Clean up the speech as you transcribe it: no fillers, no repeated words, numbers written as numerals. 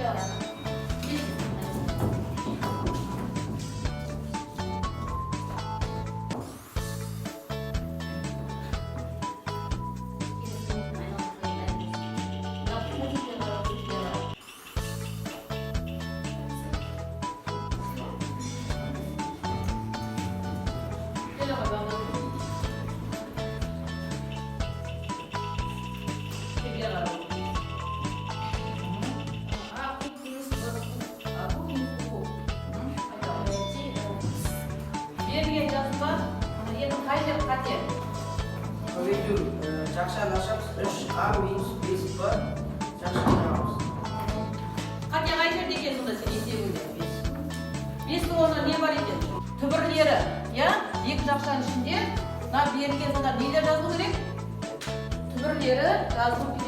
Давай. Тез. Келе ғой, балалар. Келе ғой. А, куб минус Б, А, куб минус Б куб. Берілген жазба енді қай жер қате? Көбейту жақшаны ашамыз, 3а минус 5б, жақшаны жабамыз. Қате қай жерде екен сонда сен есебіңде? 5. Бестің орнына не бар екен? Түбірлері, иә? Екі жақшаның ішінде мына берілген сонда нелер жазылу керек? Түбірлері жазылу.